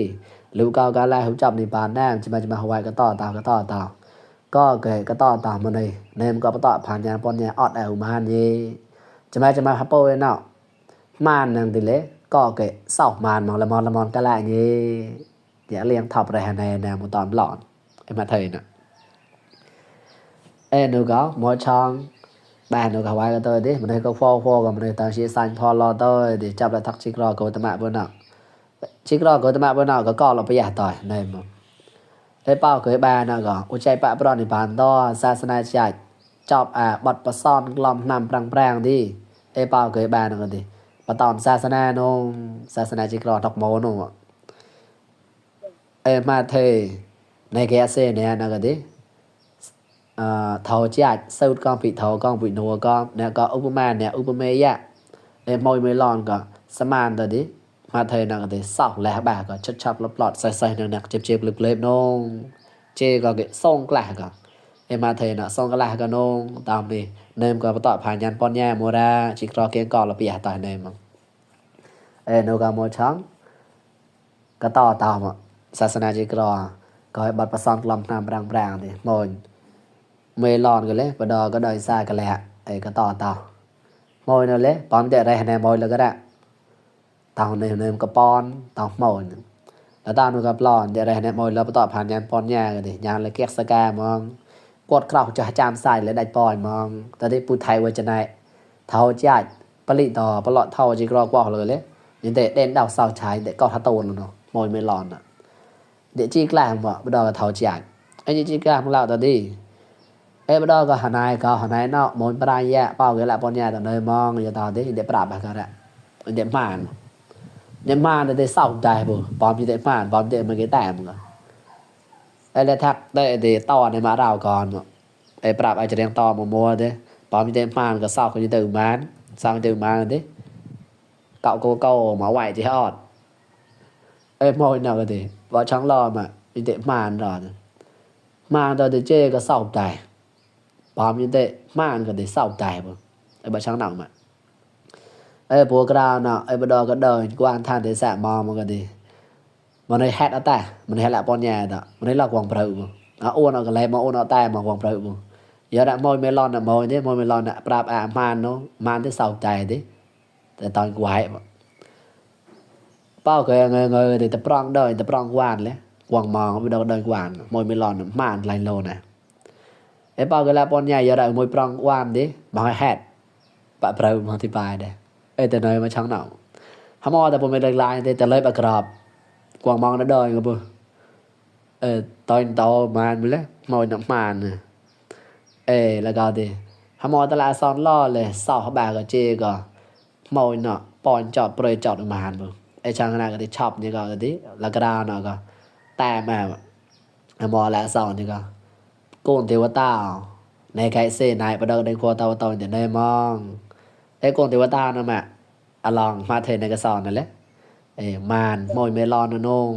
หรือเกาการไล่หุบจับในปานแน่จะมาหวายก็ต่อก็เกะก็ต่อมาเลยเนมก็ต่อผ่านยานปอนยาออดมาหันนี้จะมาฮับโป้เนาะมานนั่นติเลยก็เกะเศร้ามานมองละมอนก็ไล่นี้เดี๋ยวเลี้ยงท็อปไรคะแนนแนวมันตอนร้อนมาเท่านั้นnữa có mỗi chọn bà nữa cả vài cái tôi đi mình đây có phô còn mình đây tao chia xanh phô lo tôi để chấp lại thắc chiếc rò của tụi mẹ bữa nào chiếc rò của tụi mẹ bữa nào có là bây giờ tỏi này mà bao cái bà nào có u chạy bạ bron thì bàn to xa xa chạy chọc bật bật son lom nằm prang đi bao cái bà nào đi bà tòn xa xa chiếc rò đọc màu nó mà thề này cái xe này nào cái đi thầu chạy sâu con bị thầu con bị nô con nè có Upama nè Upamaya môi mới lon có Saman rồi đi มาเทนักติเศร้าแลบาก็ชับๆลอดๆใส่ๆหนักๆเจ็บๆลึกๆนงเจก็เกส่งกลาก็มาเทนะส่งกลาก็นงตามนี่เนมก็ตอผ่านยันป้อนแย่มัวดาจิกรอเกียงกอละเปียตายเนมโนกาโมชังก็ต่อตามศาสนาจิกรอก็ให้บัดประสอนกลอมน้ำปรางๆดิมนเมลอนกันเลยปดอก็ดอยซ่ากันแหละก็ต่อมอยนั่นเลยปอนเดะได้คะแนนมอยแล้วก็ได้ตาวเนมก็ปอนตาวมอยแล้วตาวนูก็ปลอนเดะได้คะแนนมอยแล้วต่อผ่านยันปอนแย่กันดิยันเลยเกียกสกามองกดคราวจะจามใส่เลยได้ปอยมองตอนนี้ปูไทยไว้จะไหนเท่าจ่ายผลิตต่อปลอดเท่าจิกรอกว่าเลยยันเดะเด่นดาวเสาใช้เดะก็ทัตโตนเนาะมอยเมลอนเดะจีกลางบ่บ่ดอกเท่าจ่ายไอ้จีกลางของเราตอนนี้บ่ดอกก็หานายเนาะมนปรายแย่เป้าก็ละปอนแย่ตอนเนยมองอยู่ตอนนี้เดะปราบกันละเดะม่านเดะเศร้าใจบ่ปอมสิเดะม่านปอมเดะมันก็แต้มก็แล้วทักได้เดะต่อในมาเราก่อนปราบอาจจะเรียงต่อมัวๆเด้ปอมสิเดะม่านก็เศร้าก็สิตื่นมานเศร้าตื่นมาเด้เก่าโกหมาไหวจิฮอดมอยเนาะก็ดิบ่ช่างรอมาสิเดะม่านรอมาตอนเดะเจก็เศร้าใจปอมสิเดะม่านก็ได้เศร้าใจบ่บ่ช่างหนักมาพวกเราเนาะบ่ดอก็เดินกวานท่านได้แสมอมันก็ดีมันได้แฮดแต่มันแฮดละปอนแย่ตะมันได้ลอกวางเปล่าอ้วนเอาก็เลยมาอ้วนเอาแต่มาวางเปล่าอย่าละมอยเมลอนน่ะมอยเด้มอยเมลอนน่ะปราบมานเนาะมานที่เศร้าใจดิแต่ตอนกวายเป้าก็เงยแต่ปรองเดินแต่ปรองกวานเลยกวางมองบ่ดอก็เดินกวานมอยเมลอนน่ะมานหลายโลน่ะเป้าก็ละปอนใหญ่อย่าละมอยปรองกวานดิบ่ให้แฮดปะเปล่ามาอธิบายได้แต่เนยมาช่างหนาวหามอแต่ผมไม่ได้ลายแต่เลยประกอบกวางมองนั่นดอยก็บ่ตอนโตมาแล้วมอยน้ำมันแล้วก็ดิหามอตลาดซ้อนล่อเลยเศร้าบาก็เจก็มอยเนาะปอนจอดเปรยจอดมาหันบ่ช่างขนาดก็ได้ชอบนี่ก็ดิแล้วก็ดาวเนาะก็แต่มาหามอละซ้อนนี่ก็โกนเทวตาในไกเซนายประดอกในครัวตาวตอนจะได้มองโกนเทวตานั่นแหละลองมาเทในกระสอนนั่นแหละมานมอยเมลอนนง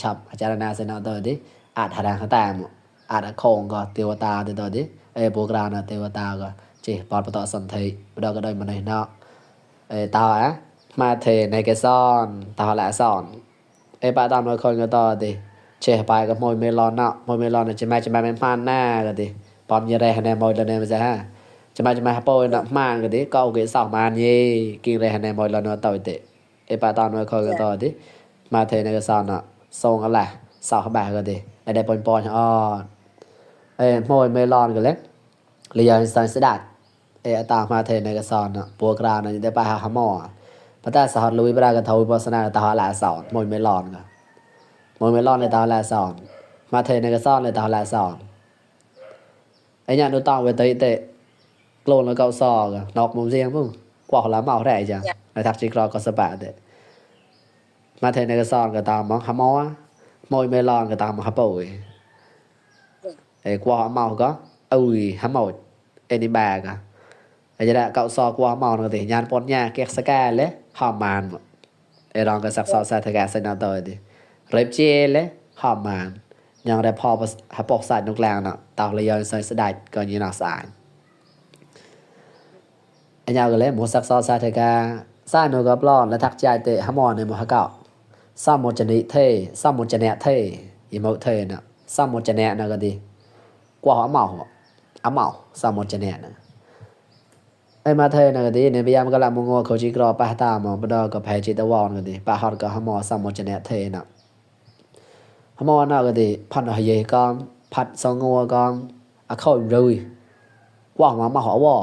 ชับอาจารย์นาเซนาตัวดิอาจหาทางแต้มอาจโคงก็เทวตาตัวดิพวกเราน่ะเทวตาก็จิปอดปตอสันติบ่ดอกก็ได้มาในเนาะตามาเทในกระสอนตาละสอนปะตามน้อยคนก็ต่อดิเชไปกับมอยเมลอนเนาะมอยเมลอนน่ะจะมาเป็นพานหน้าก็ดิปอมยาได้คะแนนมอยแล้วเนี่ยมันจะฮะจะมาโปยน่ะมานก็ดิก็โอเคสองมานเย่กินได้คะแนนมอยแล้วเนาะต่อยเตปะตอนน้อยคนก็ต่อดิมาเทในกระสอนเนาะส่งอะไรสาวบาก็ดิได้ปอนๆอ้อมอยเมลอนก็เลยเรียนสันสดัดตามมาเทในกระสอนเนาะพวกเราน่ะได้ไปหาหมอพระตาสอนลุยบรากระทวิปัสสนาตาละสอนมอยเมลอนก็มอยเมลอนในตาละสอนมาเทในกระสอนในตาละสอนเนี่ยดูต้องไปเตะโกลนแล้วก็ซอกนอกมุมเสียงพุ่งกว่าละเมาได้จังในทักจิกรอก็สบายเด้มาเทในกระสอนก็ตามมองหามอมอยเมลอนก็ตามมาป่วยกว่าเมาก็หาเมานี่บากจะได้เกาซอกว่าเมาก็ติยานปนยาเก็กสกาเลยหอมมันรองก็สักซอสาทกาใส่นาตัวดิเรบเจเลยหอมมันยังได้พอหาปอกสายนกแรงเนาะตอกเลยยอนใส่สดายก่อนยืนออกสายยาวก็เลยหมูสักซอสาทกาสายนกกับร้อนและทักใจเตะหามอนในหมู่ฮะเก่าซ้ำหมดจะนิเท่ซ้ำหมดจะแหนะเท่อีโมเท่เนาะซ้ำหมดจะแหนะก็ดีกว่าเมาซ้ำหมดจะแหนะมาเท่นะก็ดีในพยายามก็ละมงอเขาจิกรอปะตามบ่ดอก็แพ้จิตวอนก็ดีปะฮอดก็หามอซ้ำหมดจะแหนะเท่เนาะหามอน่ะก็ดีพันหอยกองผัดซองงัวกองเข้าเลยกว่ามาหอวอ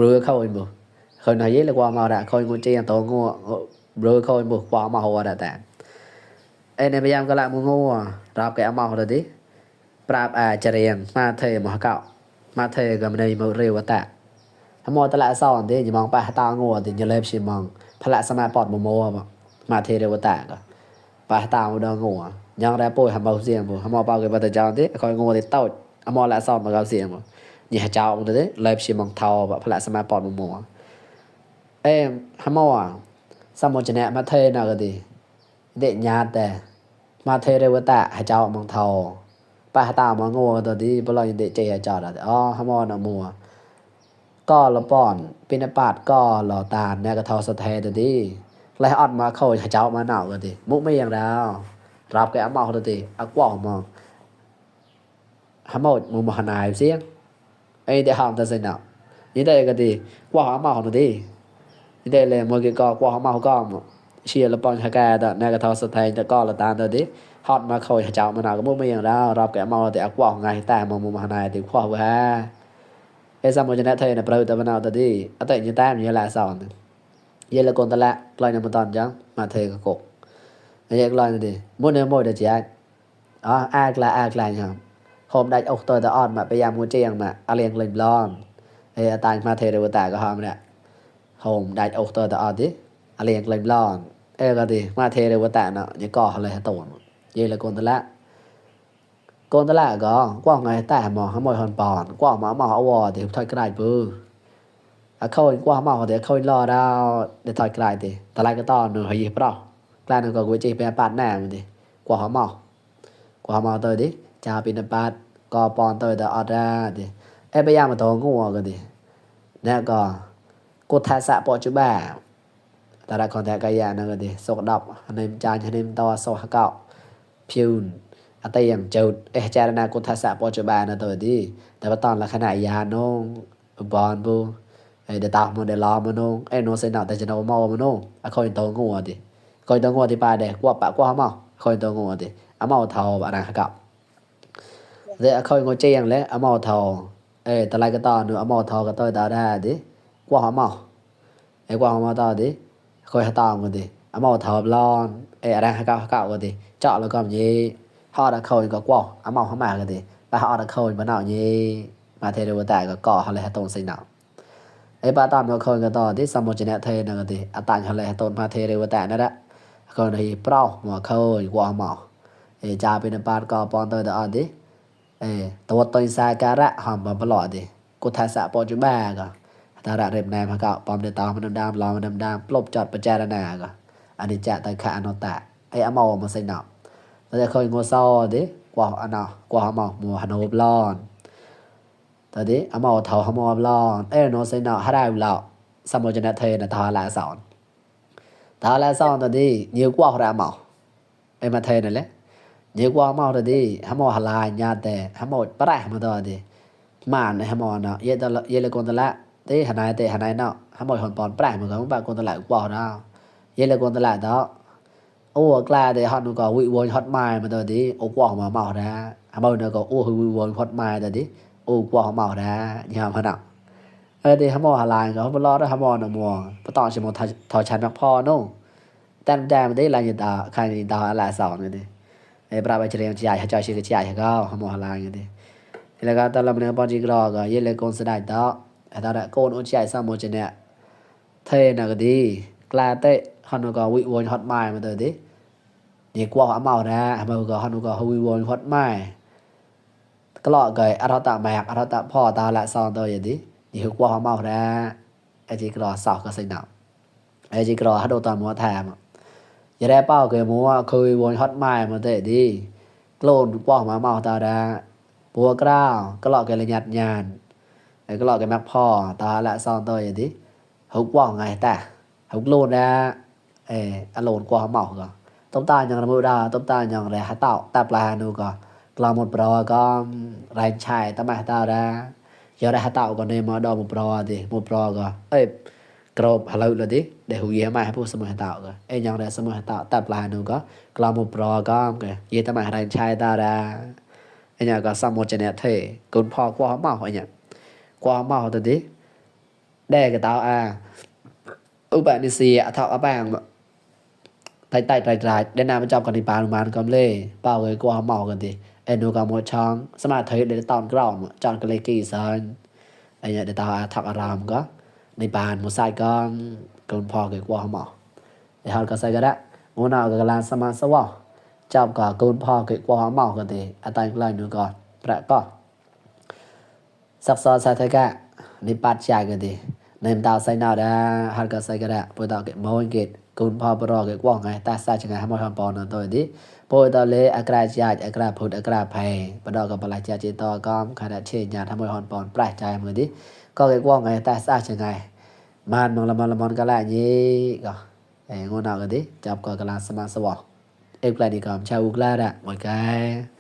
rồiเข้าอีกบ่เคยหน่อยเลยกว่ามาได้เคยงูเจียงตัวงูrồiเข้าอีกบ่กว่ามาหัวได้แต่ในพยายามก็ละมึงงูรับแกมาหัวดิปราบจะเรียนมาเทมหาเก่ามาเทก็ไม่ได้มาเร็วแต่ถ้ามอตละสอนดิอย่ามองไปตางูดิอย่าเล็บชิมองพละสมาปอดบ่โมบ่มาเทเร็วแต่ก็ไปตาบ่ดงูยังได้ป่วยหาเบาเสียงบ่หามอเป่าก็บ่ตะจอนดิคอยงูดิเต้าหามอละสอนมาเกาเสียงบ่นี่หาเจ้ามันเด้ไลฟ์ชิมองเทาแบบพละสมาปอดบ่โมหามอ สัมโมจนะมาเทนะก็ดีเดญาแต่มาเทเรวตะให้เจ้ามังเทาปะตามังโง่ตัวดีบ่ลอยเดเจให้เจ้าดอ๋อหมอนะมัวก็ละป้อนปินปาดก็ลอตาแนกะทอสะเทตัวดีไล่ออดมาเข้าให้เจ้ามาหนาวก็ดีมุกไม่อย่างแล้วรับแกเมาตัวดีอักว่าหมองหมดมุมหนายเสียงไอ้เดหามตะสินะนี่ได้ก็ดีว่าหาเมาตัวดีนี่ได้เลยมื้อกี้ก็ว่าหาเมาก็เชียร์ละป้อนหากาตะแนกะทอสะเทตะก็ละตาตัวดีฮอดมาเข้าให้เจ้ามาหนาวก็มุกไม่อย่างแล้วรับแกเมาแต่อักว่าไงแต่มุมหนายติขวาว่าสัมโมจนะเทนะประตะมนาตดีอตะญตามยะละสอนเยละกนตะละกลอยนำตอนจังมาเทกะกกอันนี้กลอยนดิมุนเนโมดะจิอ๋ออากละครับโฮมได้อกตัวตะออดมาพยายามมูเจียงมาอะเลียงเล่นบลอนอตายมาเทเรวตาก็หอมเนี่ยโฮมได้อกตัวตะออดดิอะเลียงเล่นบลอนก็ดิมาเทเรวตาเนาะยังก่อเลยตนเยละกนตะละกนตะละก็กว้างไงแต่หมอหมอยฮอนปอนกว้างมาอวอติถอยกระไดปื้อเข้ากว้างมาเดี๋ยวเข้ารอดาวเดี๋ยวถอยกระไดติตะไลก็ตอนนึงให้ยิบเปล่ากลายนึงก็กูจิไปปาดแหน่มันดิกว้างมาตัวดิจาปินปาดก็ปอนตัวแต่ออดาดิพยายามมาตัวงัวก็ดิแล้วก็กูทาสะปัจจุบันแต่ละคนแต่กายานั่นก็ดิสกดับในจานในตัวโซฮะเก่าพิวอัตยังจุดจารณากุทาสะปัจจุบันนะตัวดีแต่ว่าตอนละขณะยานงบอนบูเดตามมันเดลอมันงโนเซนแต่จะโนมอมันงคอยตัวงัวดิคอยตัวงัวที่ปลายเด็กกว่าปะกว่าเมาคอยตัวงัวดิเมาเท่าบานากับเดี๋ยวคอยงัวเจียงแล้วเมาเท่าตะไลก็ตอนนึงเมาเท่าก็ตัวตาได้ดิกว่าเมากว่าเมาต่อดิคอยตามกันดิเมาเท่าบลอนอะไรเก่ากันดิเจาะแล้วก็ยีฮอดเข้าก็กว่าเมาเข้ามากันดิไปฮอดเข้าบ่นาวยีมาเทเรวตาก็ก่อเฮาเลยตรงสินาวปาตามก็เข้าก็ต่อที่สัมโมจนะเทนะก็ดิอตานเฮาเลยตรงมาเทเรวตานั่นแหละก็ให้เปล่าหมอเข้ากว่าเมาจาเป็นปาดก็ปอนตัวตะอดิตัวตนสาการะหอมบ่บลอดิกุทาสะปัจจุบันก็ตาระเรมนายพะก็ปอมเดตามันดำลอมันดำปลบจอดปัจจารณาก็อันนี้จะตะคะอนุตะอเมามาใส่เนาะแล้วจะเคยงัวซอดิกว่าอันเนาะกว่าเมามัวหนบลอนตอนนี้เมาเฒ่าเมาบลอนโนใส่เนาะหาได้แล้วสัมโมจนะเทนะทาละสอนตอนนี้nhiều quá ra mau mà thề này lẽ nhiều quá mau rồi đi hăm mò hà nhà tè hăm mò bắt đại mà thôi đi mà này hăm mò nó ye là con ta lạ thế hà này nó hăm mò hòn bòn bắt đại mà không bạn con ta lại quá đâu ye là con ta lại đó ô kla để hòn nó có vị vốn hot mai mà thôi đi ô quá mà màu ra hăm mò nó có ô vị vốn hot mai rồi đi ô quá màu ra nhà mà nào thì hăm mò hà lại nó không lo đó hăm mò nó mò bắt tao chỉ một thò chán mặc pho nó tan đam đấy là nhìn ta khai nhìn ta là sọn rồi đi bà bây giờ chạy cho chị chạyก็หมอลายนี่แล้วก็ตอนเราเนี่ยปอนจิกรอก็ยี่เลยคนสดายต่อตอนนั้นคนอุ่นใจซ้ำหมดเนี่ยเทน่ะก็ดีกล้าเตะฮันก็วิวนฮอตไม้มาตัวดินี่กว่าเมานะมาก็ฮันก็วิวนฮอตไม้ก็ลอก็อรตะแมกอรตะพ่อตาละซอนตัวอย่างนี้นี่คือกว่าเมานะไอ้จิกรอสาวก็ใส่หนักไอ้จิกรอฮัดโดตอนมัวแทมอย่าได้เป้าเกยมัวเคยวนฮอตไม้มาเตะดีโกลนกว่ามาเมาตาดาปัวกล้าวก็หลอกกันระยัดยานก็หลอกกันแม็กพ่อตาละซอนตัวอย่างนี้ฮุกว่าไงแต่ฮุกโลนนะอโลนกว่าเมาก็ต้มตาอย่างระมือดาต้มตาอย่างไรฮะเต่าตาปลานูก็กลางหมดปลาก็แรงชายตามาตาดาอย่าได้ฮะเต่าก็ในมาดอมหมดปลาดิหมดปลาก็กรอบฮัลโหลเลยดิเดี๋ยวเยี่ยมมาให้ผู้สมุนเต่าก็ยังได้สมุนเต่าตับปลาหนูก็กลางมุปรอก็เยี่ยมมาให้ชายตาดายังก็สมุนจะเนี่ยเท่กุนพอกว่าเมาเนี่ยกว่าเมาตัวดิได้กับเต่าอุปนิสีเท่าแป้งไต่ได้นำมาจับกันในปานมันก็เลยเป่าเลยกว่าเมากันดิหนูก็หมดช่องสมาธิเดี๋ยวตอนกล่อมจอนก็เลยกี่ซันเนี่ยเดี๋ยวเต่าทักอารามก็ในบ้านมุสายก็คนพอเกิดว่าหมอไอ้ฮอดก็ใส่ก็ได้งูนาวก็กำลังสมาสวะจับก็คนพอเกิดว่าหมอกันทีอัตราก็เลยนึงก่อนประก็ซับซ้อนใส่เท่ากันในปัดใจกันทีในตาใส่หน้าได้ฮอดก็ใส่ก็ได้พอตาเกิดมองเกิด គុណផលបរកកងតាសាចងាមកបនតទីពោតលេអក្រាជាអក្រាពុតអក្រាផៃបដកបលាជាចេតកំខណឆេញាทำឲ្យហនបនប្រះចាយមើលទីក៏កងតាសាចងាបានមកលមនកលាញីក៏ងូនអកទីចាប់ក៏កលាសមាសវអេក្លានេះក៏ឆៅក្លារ៉ាមួយកែ